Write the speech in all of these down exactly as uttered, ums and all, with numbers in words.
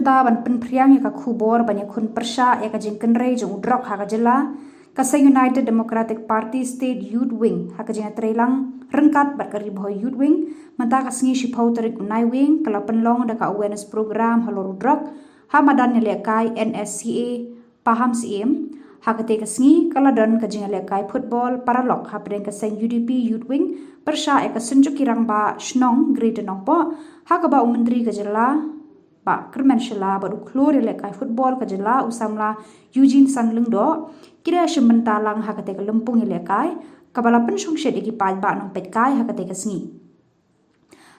Mynta ban pynphriang ïa ka khubor ban ïakhun pyrshah ïa ka jingkynrei jong u drok ha ka jylla, ka seng United Democratic Party State Youth Wing ha ka jingïatreilang ryngkat bad ka Ri Bhoi Youth Wing mynta ka sngi shiphew tarik u Naiwieng ka la pynlong da ka awareness program halor u drok ha madan ïalehkai N S C A Pahamsyiem. Ha katei ka sngi ka la don ka jingïalehkai football paralok hapdeng ka seng U D P Youth Wing pyrshah ïa ka Synjuk ki Rangbah Shnong Greater Nongpoh, ha kaba u Myntri ka jylla Bah Kyrmen Shylla bad u khlur ïalehkai football ka jylla u samla Eugene San Lyngdoh ki da shim bynta lang ha katei ka lympung ïalehkai kaba la pynshongshit ïa ki paidbah nongpeitkai ha katei ka sngi.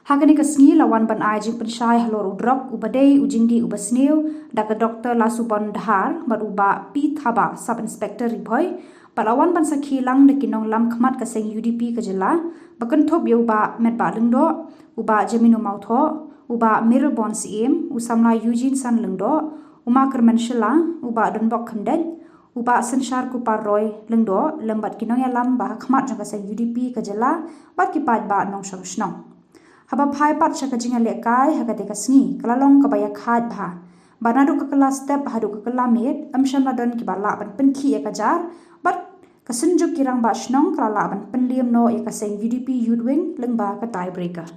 Ha kane ka sngi la wan ban ai jingpynshai halor u drok uba dei u jingdih uba sniew da ka Doctor Lasubon Dhar bad u Bah P Thabah, Sub Inspector Ri Bhoi, bad la wan ban sakhi lang da ki nonglam khmat ka seng U D P ka jylla ba kynthup ïa u Bah Metbah Lyngdoh, u Bah Jamino Mawthoh, u Bah Mayralborn Syiem, u samla Eugene San Lyngdoh, u Ma Kyrmen Shylla, u Bah Donbok Khymdeit, u Bah Synshar Kupar Roy Lyngdoh lem bad ki nongïalam ba ha khmat jong ka seng U D P ka jylla bad ki paidbah nongshong shnong. Haba phai pat sha ka jingïalehkai ha katei ka sngi ka la long kaba ïakhaid bha, ba naduh ka kylla step haduh ka kylla miet ym shym la don kiba lah ban pynkhih ïa ka jar bad ka Synjuk ki Rangbah Shnong ka la lah ban pynliem noh ïa ka seng U D P Youth Wing lyngba ka tie breaker.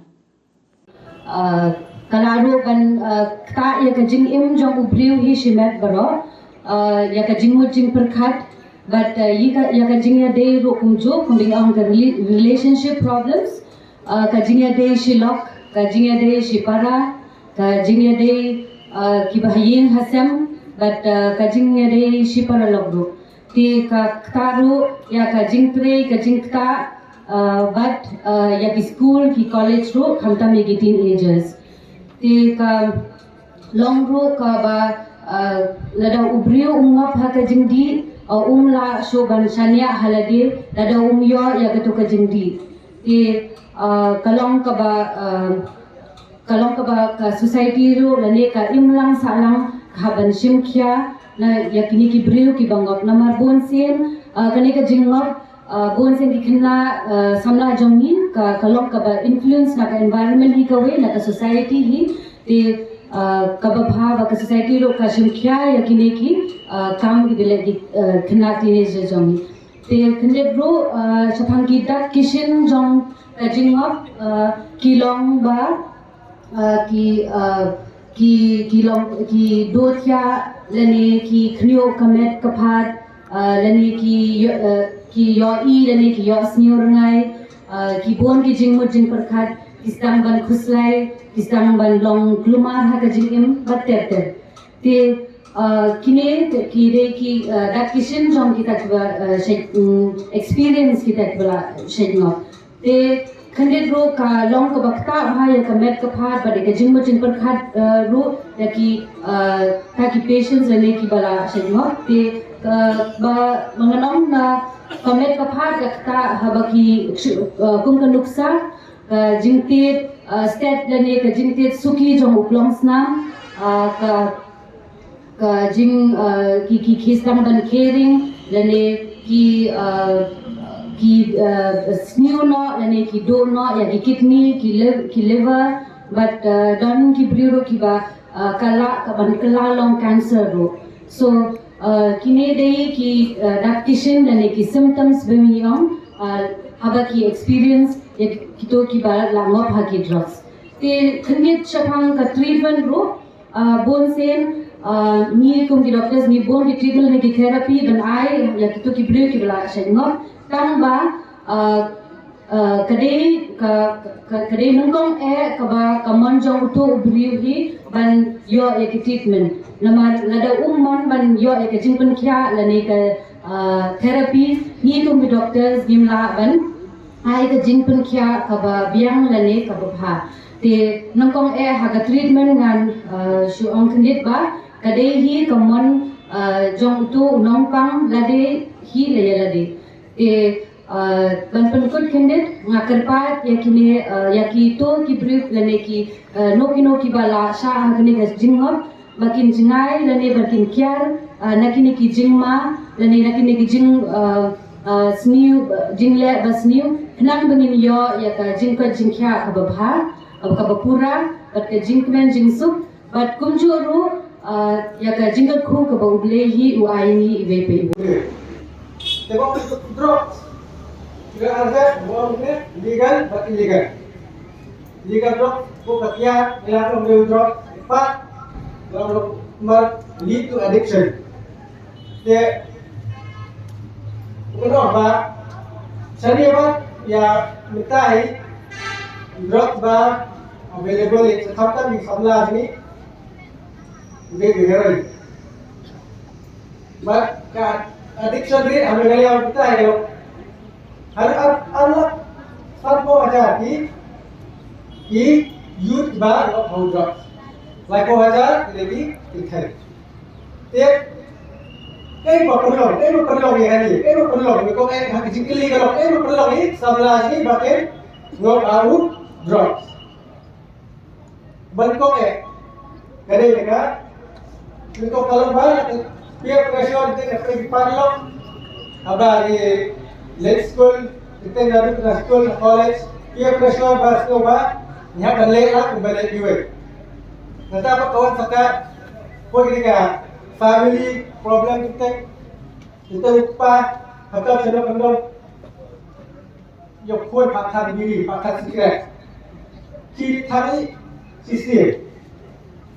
Uh, ka la ruh ban uh, ktah ïa ka jingim jong u briew hi shimet baroh, uh, ïa ka jingmut jingpyrkhat bad uh, ïa ka jingïadei ruh kumjuh, kumba ong ka relationship problems, uh, ka jingïadei shilok, ka jingïadei shipara, ka jingïadei uh, kiba ha ïing ha sem bad uh, ka jingïadei shipara lok ruh. Te ka ktah ruh ïa ka jingtrei ka jingktah uh, bad uh, ïa ki skul ki college ruh khamtam ïa ki teenagers. Te ka long ruh kaba uh, lada u briew um ngop ha ka jingdih, uh, um lah shuh ban shaniah ha lade lada um ïoh ïa kato ka jingdih. Te uh, ka long kaba uh, ka long kaba ka society ruh lane ka imlang sahlang ka hap ban shim khia na ïa kine ki briew kiba ngop, namar bunsien uh, kane ka jingngop uh, bunsien ki khynnah uh, samla jong ngi ka, ka long kaba influence na ka environment hi kawei, na ka society hi. Te uh, kaba bha ba ka society ruh ka shim khia ïa kine ki uh, kam kiba leh ki uh, khynnah teenager jong ngi. Te khyndiat ruh uh, shaphang ki dak ki shin jong ka jingngop uh, ki long ba uh, ki uh, ki ki long ki dothiah lane ki khñiuh ka met ka phad uh, lane ki uh, ki ïohi lane ki ïohsniew rngai, uh, ki bun ki jingmut jingpyrkhat, ki sdang ban khuslai, ki sdang ban long kulmar ha ka jingim bad ter ter. Te uh, kine ki dei ki uh, dak ki shin jong kita kiba uh, shait, um, experience kita kiba la shait ngop. Te khyndiat ruh ka long kaba ktah bha ïa ka met ka phad bad ïa ka jingmut jingpyrkhat uh, ruh ïa ki uh, ta ki patients lane kiba la shait ngop. Te uh, ba ngan ong na ka met ka phad ka ktah haba ki uh, kum ka nuksa ka jingtied uh, stet lane ka jingtied suki jong u klongsnam uh, ka ka jing uh, ki ki ki sdang ban caring lane ki uh, ki uh, sniew noh lane ki duh noh ïa ki kidney, ki liv- ki liver, bad uh, don ki briew ruh kiba uh, ka lah ka ban kylla long cancer ruh. So uh, kine dei ki uh, dak ki shin lane ki symptoms ba ngi ong uh, haba ki experience ïa kito kiba la ngop ha ki drugs. Te khyndiat shaphang ka treatment ruh uh, bunsien uh, ngi kum ki doctors ngi bun ki treatment ne ki therapy ban ai ïa kito ki briew kiba la shait ngop, tang ba uh, uh, ka dei ka ka dei nyngkong eh kaba ka mon jong uto u briew hi ban ïoh ïa ki treatment. Namar lada um mon ban ïoh ïa ka jingpynkhiah lane ka uh, therapy, ngi kum ki doctors ngim lah ban ai ka jingpynkhiah kaba biang lane kaba bha. Te nyngkong eh ha ka treatment ngan uh, shu ong khyndiat ba ka dei hi ka mon uh, jong uto u nongpang lade hi la ïa lade. Te uh, ban pynkut khyndiat nga kyrpad ïa kine uh, ïa kito ki briew lane ki uh, no kino kiba la shah ha kine ka jingngop ba kin jngai lane ba kin kiar uh, na kine ki jingma lane na kine ki jing uh, uh, sniew uh, jingleh ba sniew khnang ba ngin ïoh ïa ka jingkoit jingkhiah kaba bha, uh, kaba pura bad ka jingkmen jingsuk Bad kumjuh ruh, ah, ïa ka jingkyrkhu kaba U Blei hi u ai ïa ngi iwei pa iwei. Te ba u drugs, ki la arjat ba u ne legal bad illegal. Legal drugs, ko ka kiar, ïa ka drugs, pat, ïa ka mar, lead to addiction. Te u ong ba shane ba ïa mynta hi drugs ba available ïa ka khamtam ïa ka samla jong ngi, u dei u heroin. Bad ka addiction rate ha Meghalaya mynta hi ka long, har ar, ar lak sanphew hajar ki, ki youth ba long ha u drugs. Laiphew hajar ki dei ki, ki thei. Te, kaei ba pynlong, kaei ba pynlong ïa kane, kaei ba pynlong, me ko eh ha ka jingkylli ka long, kaei ba pynlong ïa samla jong ngi ba kin ngop ha u drugs. Ban ko eh, ka dei ka, me ko ka long ba, peer pressure, te ka pynlong, haba ngi leit skul, te naduh na skul, college, peer pressure ba sngewbha, ngi hap ban leh lah, ban leh kiwei. Nangta ba ka wan sa ka, poi kane ka family problem, te, te u kpa, ha ka shnong ka shnong, ïa u khun pat than biri, pat than sikret. Ki than i shisien,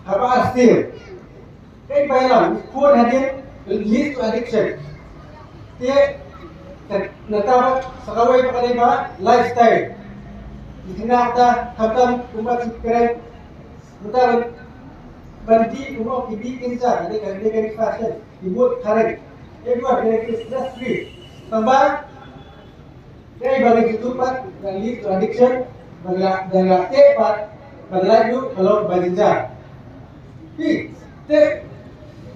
haba arsien. Kaei ba ïalam, u khun hadien, leads to addiction. Te, nangta ba, sa kawei ba ka dei ba, lifestyle. Ki khynnah ta, khamtam, kumba ki kren. Nangta ban, ban dih, kumba ki dih kynja, ka dei ka, ka dei ka fashion. Ki bud khareng. Everyone, ka dei ka industry. Tang ba, Kaei ba ngi kyntu pat, ka lead to addiction, ba ngi la, ba ngi la teh pat, ba ngi la ïoh ka long ba jynjar. Phi, te,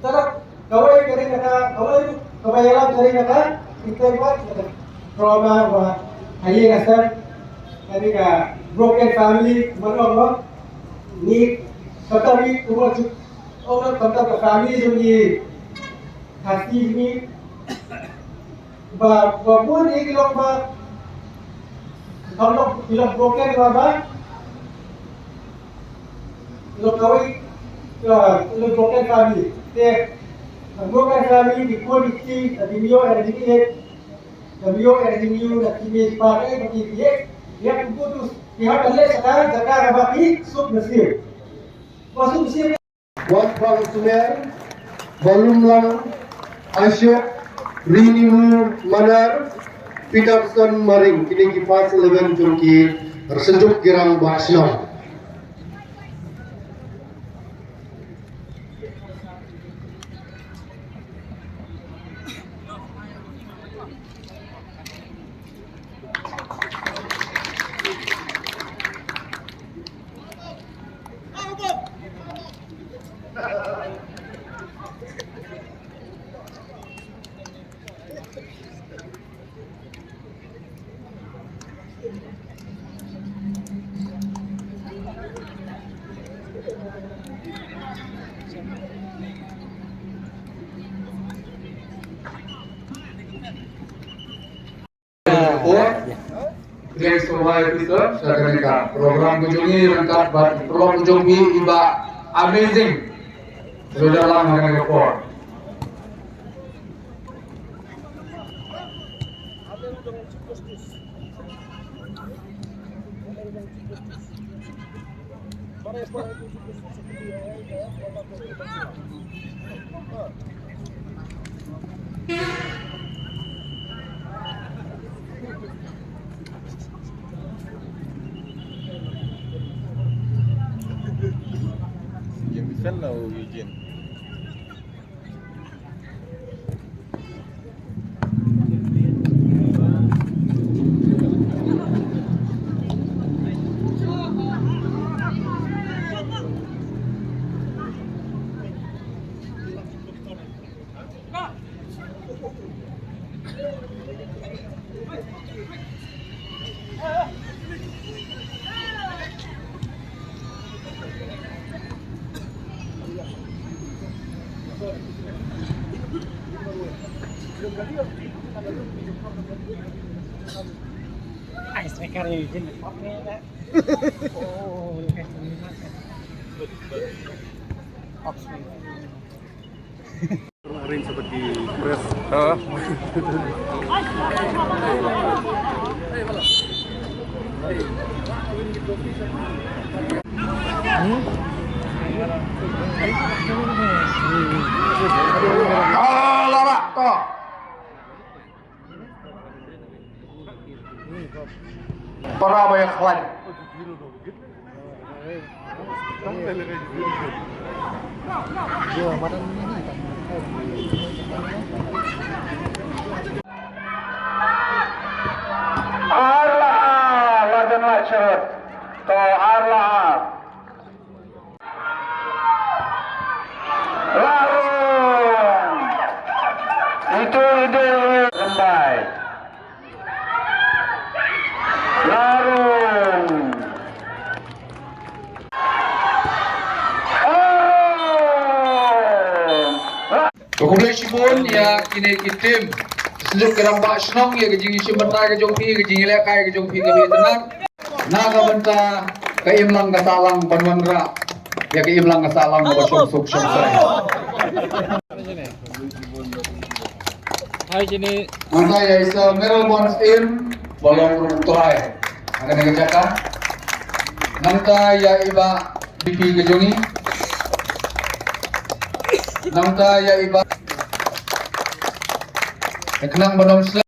tara, kawei ka dei na ka, kawei, kaba ïalam ka dei na ka, kita pat, trauma, ba, ha ïing ha sem, ka dei ka broken family, kumno, kumno, ngi, kata ngi, kumno, kumno, kata ka family jong ngi, Khasi jong ngi, Ba, ba bun ïa ki lok ba, ki lok, ki lok broken ba, ba, ki lok kawei, ah, ki lok broken family. Te, ka broken family, ki khun ki kti, ka kim ïoh ïa ka jingïeit, ka kim ïoh ïa ka jingïoh, ka kim ïeit, ba, eh, ba ki ïeit, ïa ki putus, ki hap ban leit sha ka jaka kaba ki suk nasib. Ba suk nasib. Wangpang Sumer, Balumlang Ashok, Rinimu Manar, Peterson Maring, kine ki first eleven jong ki Synjuk Girang Bah Shnong. Thanks for why, sir. Sa kane ka program ka jong ngi ryngkat bad program ka jong ngi iba amazing. Sudah lang kane ka por. Eugene Bisel lah, Eugene. Ai, saya kari izin. Oh, iya. Arrange seperti press. Ha. Ah, lama, to. Para ba ïa khlaiñ. Ar la ar, la jan la cherut. To ar la ar. La rung. Itu ide rembai. La rung. To khublei shibun ïa kine ki team. Sngewbha ki rangbah shnong ïa ka jingïashim bynta ka jong phi, ka jingïalehkai ka jong phi kaba tynnat. Na ka bynta ka imlang ka sahlang ban wanrah ïa ka imlang ka sahlang kaba shong suk shong sai. Hai sini. Nangta ïa i Sir Merylbone Syiem ba long ruh u trai ha kane ka jaka. Nangta ïa i Bah VP ka jong ngi. Nangta ïa i Bah. Ka khnang ba nong slem.